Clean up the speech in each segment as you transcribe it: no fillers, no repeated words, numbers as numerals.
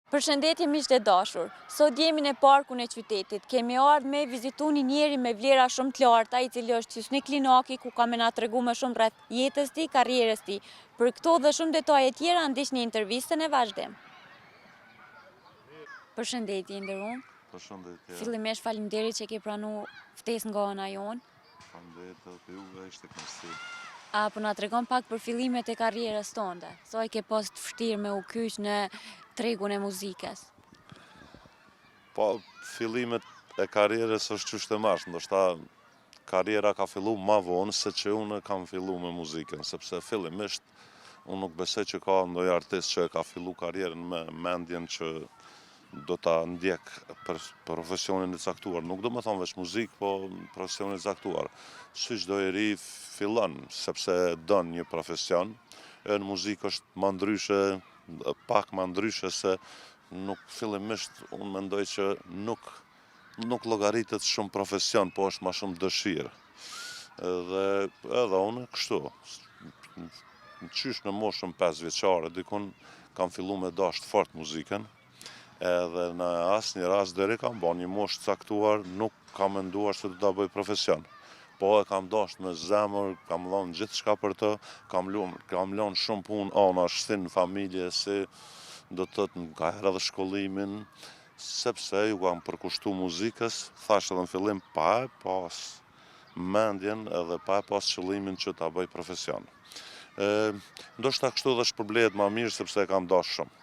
Përshëndetje miqtë e dashur. Sot jemi në parkun e qytetit. Kemi ardhë me vizitu një njeri me vlera shumë të larta, i cili është Hysni Klinaki, ku ka me na tregu më shumë rreth jetës tij, karrierës tij. Për këto dhe shumë detaje tjera ndiqni intervistën në vazhdim. Përshëndetje i nderuam. Përshëndetje. Fillimisht faleminderit që ke pranu ftesë nga ana jonë. Faleminderit edhe për juve, ishte kënaqësi. A po na tregon pak për fillimet e karrierës tënde? Sa e ke pas të vështirë me u kyç në tregun e muzikës? Po, fillimet e karrierës është qysh të marrsh, ndoshta karriera ka fillu ma vonë se që unë kam fillu me muzikën, sepse fillimisht unë nuk besoj që ka ndonjë artist që e ka fillu karrierën me mendjen që do ta ndjek për profesionin e caktuar. Nuk do me thonë veç muzikë, po profesionin e caktuar. Si çdo i ri fillon, sepse don një profesion, e në muzikë është ma ndryshe, pak ma ndryshe se nuk fillimisht unë mendoj që nuk nuk llogaritet shumë profesion, po është ma shumë dëshirë. Dhe edhe unë kështu, qysh në moshën 5 vjeçare, dikun kam fillu me dasht fort muzikën, edhe në asnjë rast deri kam bo një moshë të caktuar, nuk kam menduar se do ta bëj profesion. Po e kam dasht me zemër, kam dhonë gjithçka për të, kam lënë, kam lënë shumë punë anash, si në familje, si do të thotë nga herë edhe shkollimin, sepse ju kam përkushtu muzikës, thash edhe në fillim pa e pas mendjen edhe pa e pas qëllimin që ta bëj profesion. E, ndoshta kështu edhe shpërblehet ma mirë sepse e kam dashur shumë.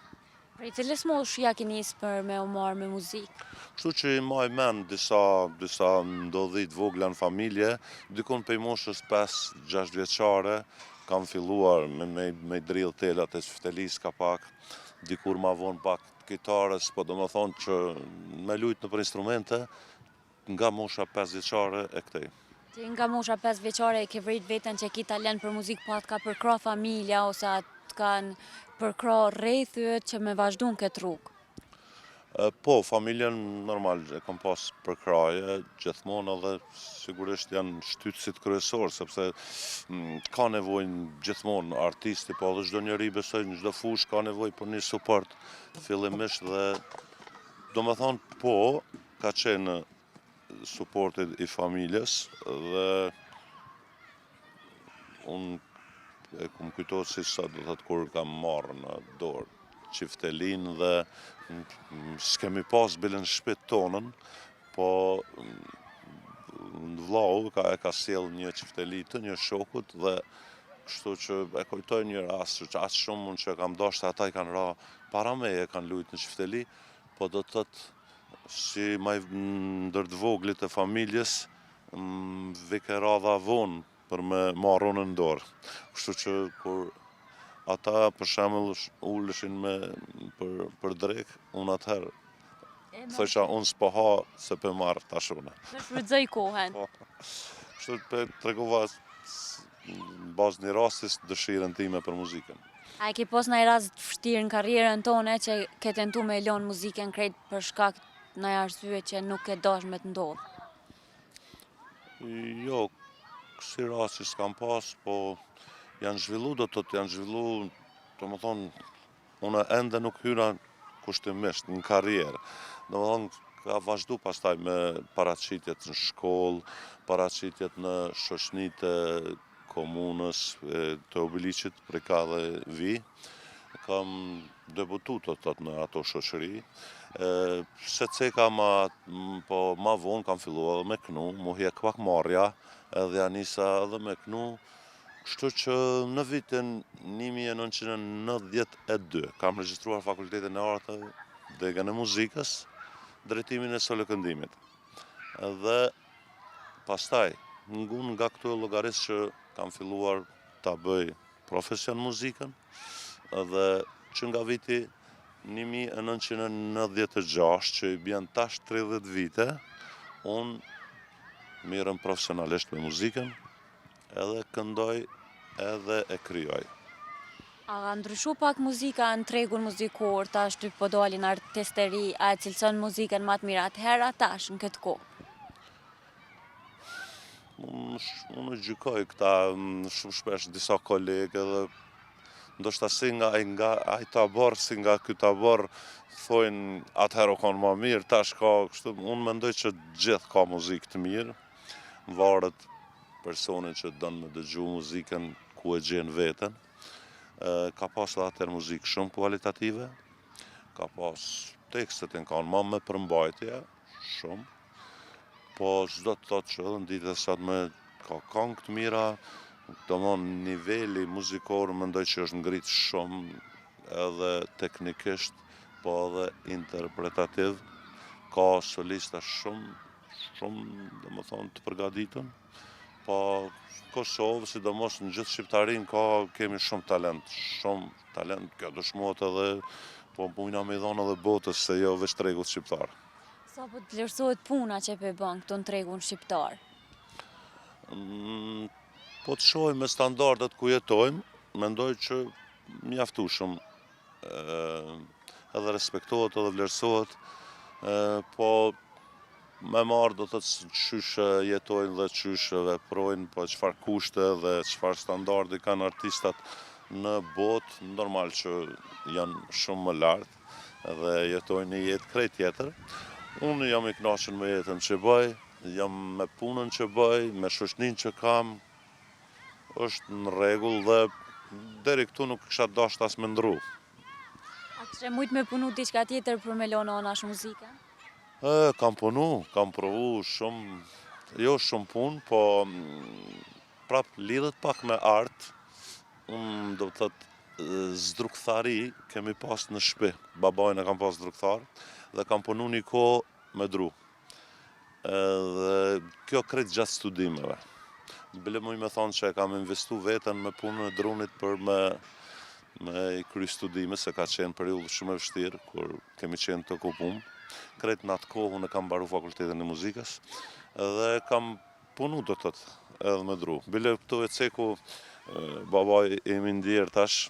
Prej cilës moshë ja ke nisë për me u marrë me muzikë? Kështu që i maj mend disa, disa ndodhi të vogla në familje, dikun prej moshës 5-6 vjeçare kam filluar me, me, me dridh telat e çiftelisë ka pak, dikur ma vonë pak kitarës, po do me thonë që me lujt nëpër instrumente, nga mosha 5 vjeçare e këtej. Ti nga mosha 5 vjeçare e ke vrejt veten që ki talent për muzikë, po atë ka përkrah familja ose atë kanë përkrah rrethi yt që me vazhdu në këtë rrugë? Po, familjen normal e kam pas përkrahje gjithmonë edhe sigurisht janë shtytësit kryesor, sepse ka nevojë gjithmonë artisti, po edhe çdo njeri besoj në çdo fushë ka nevojë për një suport fillimisht dhe do me thonë po, ka qenë suporti i familjes dhe unë e kum kujtohet si sot, do thotë kur kam marrë në dorë çiftelin dhe s'kemi pas bile në shpi tonën, po vllau ka e ka sjell një çifteli të një shokut dhe kështu që e kujtoj një rast që aq shumë unë që e kam dashtë ata i kanë ra para meje kanë lujt në çifteli, po do të thotë si ma ndër të voglit e familjes më vike radha vonë për me marrë unë në dorë. Kështu që kur ata për shembull uleshin me për për drekë, unë atëherë thosha unë s'po ha se pe marr tash unë. Të shfrytëzoj kohën. Po. Kështu pe tregova në bazë një rasti dëshirën time për muzikën. A e ke pas naj rast të vështirë në karrierën tone që ke tentu me lënë muzikën krejt për shkak naj arsye që nuk ke dash me të ndodhë? Jo, kësi rasti s'kam pas, po janë zhvillu, do të thotë janë zhvillu, do më thonë, unë ende nuk hyra kushtimisht në karrierë. Do më thonë, ka vazhdu pastaj me paraqitjet në shkollë, paraqitjet në shoqnitë e komunës të Obiliqit, prej ka dhe vi. Kam debutu do të thotë në ato shoqëri. Se ceka ma, po ma vonë kam fillu edhe me knu, mu hjek pak marrja, edhe ja nisa edhe me knu, kështu që në vitin 1992 kam regjistruar Fakultetin e Arteve, degën e muzikës, drejtimin e solo këndimit. Dhe pastaj, ngun nga këtu e llogaris që kam filluar ta bëj profesion muzikën, dhe që nga viti 1996, që i bjen tash 30 vite, unë mirrem profesionalisht me muzikën, edhe këndoj, edhe e krijoj. A ka ndryshu pak muzika në tregun muzikor, tash ty po dalin artistë të ri, a e cilëson muzikën ma të mirë atëherë a tash në këtë kohë? Unë gjykoj këta shumë shpesh disa kolegë edhe. Ndoshta si nga ai nga ai tabor, si nga ky tabor, thojnë atëherë u kon ma mirë, tash ka kështu, unë mendoj që gjithë ka muzikë të mirë, varet personi që don me dëgju muzikën ku e gjen veten. Ka pas edhe atëherë muzikë shumë kualitative, ka pas tekstet janë kanë ma me përmbajtje, shumë, po s'do të thotë që edhe në ditët e sotme ka kangë të mira, domethënë niveli muzikor mendoj që është ngrit shumë edhe teknikisht, po edhe interpretativ, ka solista shumë, shumë, domethënë, të përgatitun, po Kosovë, sidomos në gjithë shqiptarinë, ka, kemi shumë talent, shumë talent, kjo dëshmohet edhe, po mujna me i dhonë edhe botës, se jo veç tregut shqiptar. Sa po të vlerësohet puna që pe bën këtu në tregun shqiptar? Mm, po të shohim me standardet ku jetojmë, mendoj që mjaftueshëm edhe respektohet edhe vlerësohet, po me marrë do të thotë qysh jetojnë dhe qysh veprojnë, po çfarë kushte dhe çfarë standardi kanë artistat në botë, normal që janë shumë më lartë dhe jetojnë një jetë krejt tjetër. Unë jam i kënaqur me jetën që bëj, jam me punën që bëj, me shoqëninë që kam, është në rregull dhe deri këtu nuk kisha dashtë as me ndrru. A kishe mujtë me punu diçka tjetër për me lonë anash muzikën? E, kam punu, kam provu shumë, jo shumë punë, po mm, prap lidhet pak me art, unë do të thotë zdrukthari kemi pas në shpi, babajn e kam pas zdrukthar, dhe kam punu një kohë me dru. Edhe kjo krejt gjatë studimeve. Bile muj me thonë që e kam investu veten me punën e drunit për me, me i kry studime, se ka qenë periudhë shumë e vështirë, kur kemi qenë të okupum. Krejt në atë kohë unë e kam mbaru fakultetin e muzikës, dhe kam punu do të thotë edhe me dru. Bile këtu e ceku babai im i ndjerë tash,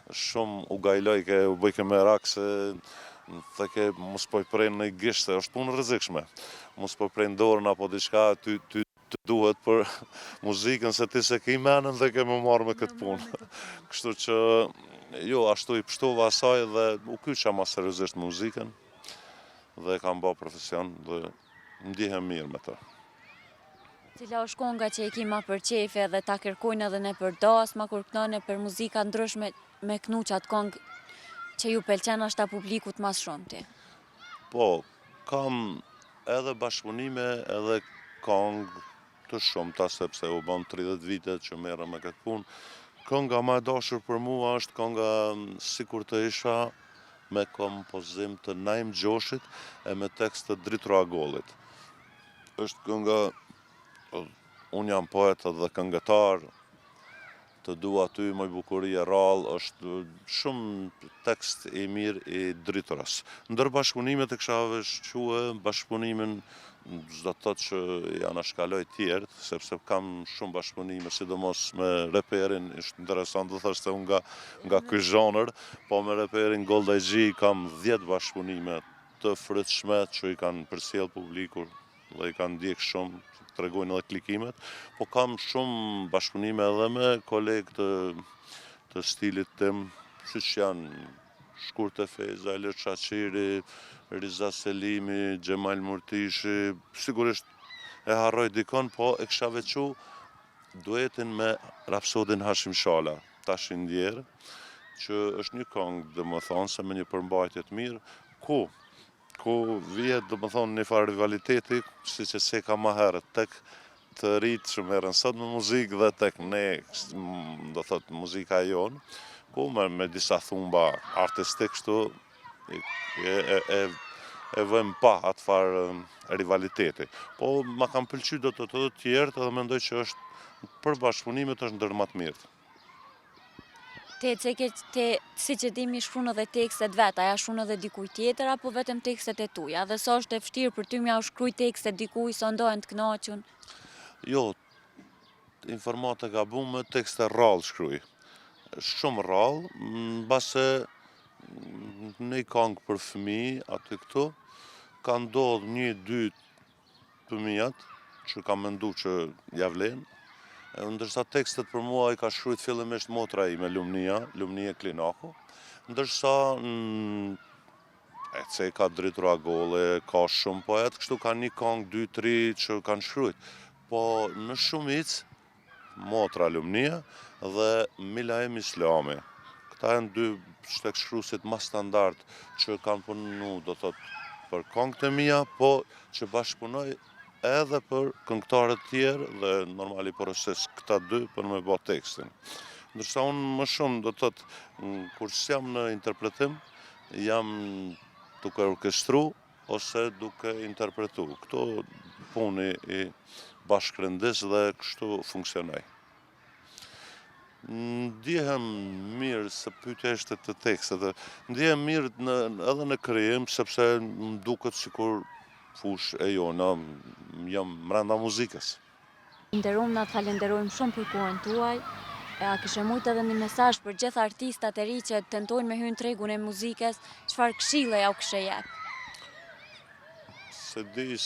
Shumë u gajlojke, u bëjke merak se thojke mos po i prejnë një gisht, se është punë e rrezikshme. Mos po prejnë dorën apo diçka, ty, ty të duhet për muzikën, se ti s'e ki menën dhe ke me marrë me këtë punë. Kështu që, jo, ashtu i pështova asaj dhe u kyça ma seriozisht me muzikën dhe e kam ba profesion dhe ndihem mirë me të. Cila është konga që e ki ma për qefe dhe ta kërkojnë edhe nëpër dasma, kur knon nëpër muzika ndryshme me knu qatë kongë që ju pëlqen ashta publikut ma s'shumti? Po, kam edhe bashkëpunime edhe kongë të shumta, sepse u bën 30 vite që merrem me këtë punë. Kënga ma e dashur për mua është kënga Sikur të isha me kompozim të Naim Gjoshit e me tekst të Dritëro Agollit. Është kënga, unë jam poet dhe këngëtar, të dua ty moj bukuri e rrallë, është shumë tekst i mirë i Dritëros. Ndër bashkëpunimet e kisha veçue bashkëpunimin, s'do të thotë që i anashkaloj tjerët, sepse kam shumë bashkëpunime, sidomos me reperin, është interesant të thash se unë nga, nga ky zhanër, po me reperin Gold IG kam 10 bashkëpunime të frytshme që i kanë përcjellë publiku dhe i kanë ndjekë shumë, tregojnë edhe klikimet, po kam shumë bashkëpunime edhe me kolegë të, të stilit tim, siç janë Shkurte Fejza, Ilir Çaqiri, Riza Selimi, Xhemal Murtishi, sigurisht e harroj dikon, po e kisha veçu duetin me rapsodin Hashim Shala, tash i ndjerë, që është një këngë, domethënë, se me një përmbajtje të mirë, ku ku vihet, domethënë, një farë rivaliteti, siç e ceka ma herët, tek të ritë që merren sot me muzikë dhe tek ne, do thotë, muzika e jonë, ku me, me disa thumba artistik kështu, e, e, e, e vëjmë pa atë farë rivaliteti. Po ma kanë pëlqy do të thotë edhe të tjerët edhe mendoj që është për bashkëpunimet është ndër ma të mirët. Ti ceke ti siç e dimë i shkruan edhe tekstet vet, a ja shkruan edhe dikujt tjetër apo vetëm tekstet e tuja? Dhe sa është e vështirë për ty me ja shkruaj tekstet dikujt, sa ndohen të kënaqun? Jo, informatë e gabume, tekste rrallë shkruaj. Shumë rrallë, mbase një kangë për fëmijë aty këtu, ka ndodhë një, dy, të mijat, që kam mendu që ja vlen, Ndërsa tekstet për mua i ka shkrujt fillimisht motra ime Lumnia, Lumnie Klinaku, ndërsa e ceka Dritëro Agolli, ka shumë poet, kështu ka një kongë, dy, tri që kanë shkrujt. Po në shumicë, motra Lumnia dhe Milaim Islami. Këta janë dy tekstshkruesit ma standard që kanë punu, do thot, për kongët e mia, po që bashkëpunoj edhe për këngëtarët tjerë dhe normal i porosis këta dy për me bo tekstin. Ndërsa unë më shumë, do të thotë, kur s'jam në interpretim, jam duke orkestru ose duke interpretu. Këto punë i bashkërendis dhe kështu funksionoj. Ndjehem mirë, se pyetja ishte te tekstet, ndjehem mirë në, edhe në krijim, sepse më duket sikur fushë e jona, jam mrenda muzikës. I nderum na të falenderojmë shumë për kohën tuaj. E a kishe mujt edhe një mesazh për gjithë artistat e ri që tentojnë me hy në tregun e muzikës, çfarë këshille jau kishe jep? S'e di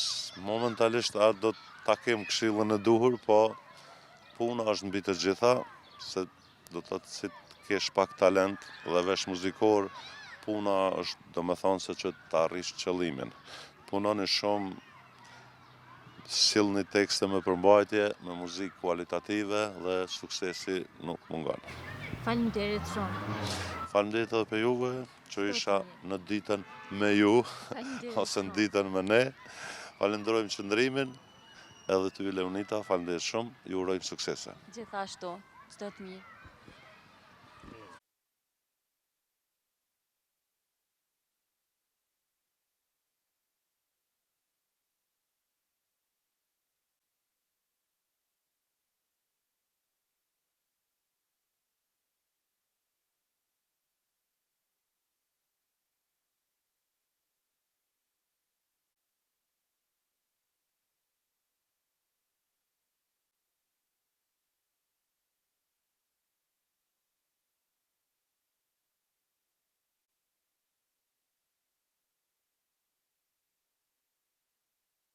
momentalisht a do ta kem këshillën e duhur, po Puna është mbi të gjitha, se do të thotë si të kesh pak talent dhe vesh muzikor, puna është domethënëse që të arrish qëllimin. Punoni shumë, sillni tekste me përmbajtje, me muzikë kualitative dhe suksesi nuk mungon. Faleminderit shumë. Faleminderit edhe për juve, që isha në ditën me ju, ose në ditën me ne. Falenderojmë qëndrimin. Edhe ty Leonita, faleminderit shumë, ju urojmë suksese. Gjithashtu, çdo të mirë.